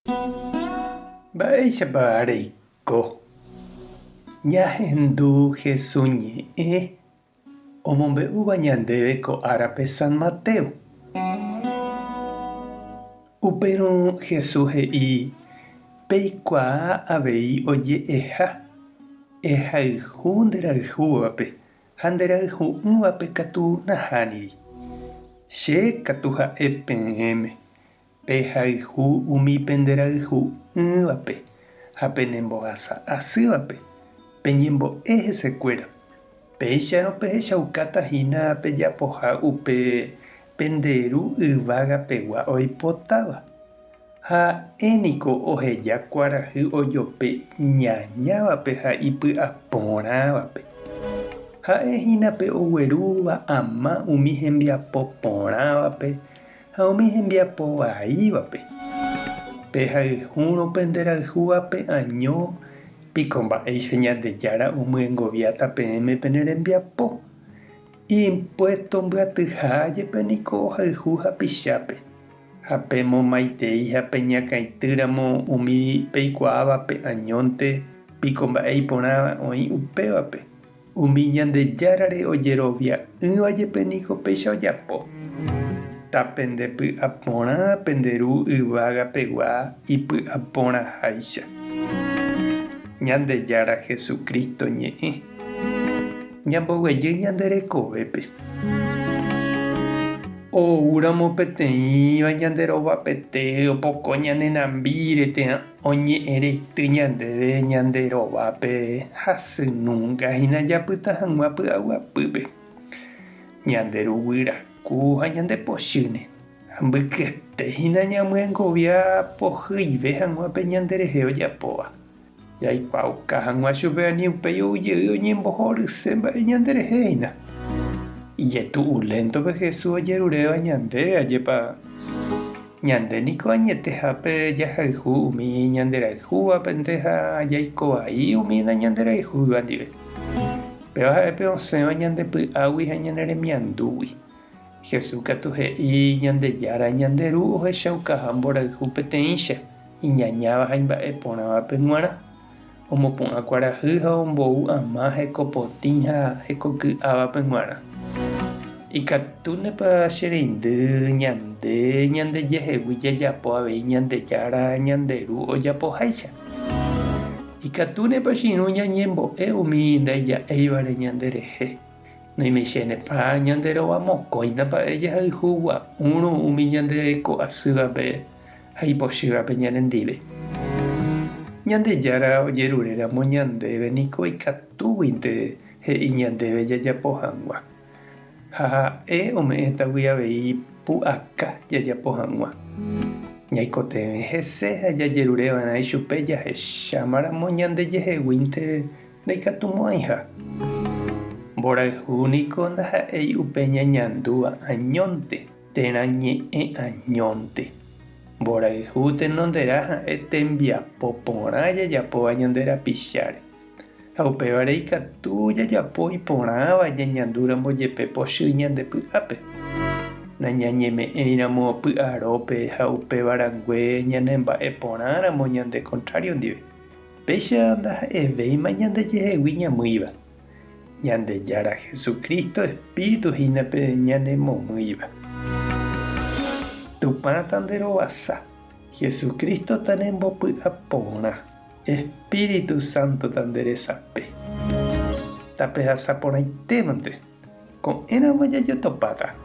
Mba'éichapa reiko? Ñahendu Hesu ñe'ẽ omombe'úva ñandéve ko árape San Mateo. Upérõ Hesu he'i, Peikuaa avei oje'eha, Ehayhu nderayhúvape ha nderayhu'ỹvape katu nahániri. Che katu ha'e peẽme, Pehayhu umi penderayhu'ỹvape ha penembohasa asývape, peñembo'e hesekuéra. Péicharõ pehechaukáta hína pejapoha upe pende Ru yvágapegua oipotáva. Ha'e niko oheja kuarahy ojope iñañávape ha ipy'aporãvape. Ha'e hína pe oguerúva ama umi hembiapo porãvape Ha umi hembiapo vaívape, pehayhúrõ penderayhúvape año, piko mba'éicha Ñandejára omyengoviáta peẽme pene rembiapo? Impuésto mbyatyha jepe niko ohayhu hapichápe, ha pemomaitei ha peñakãitýramo umi peikuaávape añónte, piko mba'e iporãva oĩ upévape? Umi Ñandejárare ojerovia'ỹva jepe niko péicha ojapo. Tapendepy'aporã pende Ru yvága pegua ipy'aporãháicha. Ñandejára Jesucristo ñe'ẽ. Ñamboguejy ñande rekovépe. Oúramo peteĩva ñande rovapete opoko ñane nambíre térã oñe'ẽ reity ñandéve ñande rovápe hasy nunga hína japyta hag̃ua py'aguapýpe. Ñande ruguy raku ha ñande pochýne, ha mbykyete hína ñamyengovia pohyive hag̃ua pe ñanderehe ojapóva. Jaikuaauka hag̃ua chupe ani upéi ou jey oñembohoryse mba'e ñanderehe hína. Ijetu'u léntope Jesús ojeruréva ñandéve, ajépa ñande niko añetehápe jahayhu umi ñanderayhúvapente ha jaiko vai umi nañanderayhúiva ndive. Péva ha'e pe osẽva ñande py'águi ha ñane remiandúgui. Jesús katu he'i Ñandejára ñande Ru ohechaukaha mborayhu peteĩcha, iñañáva ha imba'e porãvape g̃uarã. Omopu'ã kuarahy ha ombou ama hekopotĩ ha hekoky'ávape g̃uarã. Ikatúnepa che reindy ñande ñandejehegui jajapo avei Ñandejára ñande Ru ojapoháicha? Ikatúnepa che irũ ñañembo'e umi ndaija'éivare ñanderehe? Noimeichénepa ñande rova mokõita mba'e jahayhu gua'úrõ umi ñande reko asývape ha ipochývape ñanendive. Ñandejára ojeruréramo ñandéve niko ikatúguinte he'i ñandéve jajapo hag̃ua, ha ha'e ome'ẽtagui avei pu'aka jajapo hag̃ua. Ñaikotevẽ hese ha jajerureva'erã ichupe jahechámaramo ñandejeheguínte Ndaikatumo'ãiha. Mborayhu niko ndaha'éi upe ñañandúva añónte térã ñe'ẽ añónte. Mborayhu tenonderã ha'e tembiapo porã jajapóva ñande rapicháre. Ha upévare ikatu jajapo iporãva ñañandúramo jepe pochy ñande py'ápe. Nañañeme'ẽiramo py'arópe ha upéva rangue ñanemba'e porãramo ñande kontrário ndive. Péicha ndaha'evéima ñandejehegui ñamýiva. Ñandejára Jesucristo Espíritu hína pe ñanemomýiva. Tupã tanderovasa, Jesucristo tanembopy'aporã, Espíritu Santo tanderesape. Tapehasa porãitémante, ko'ẽramo jajotopáta.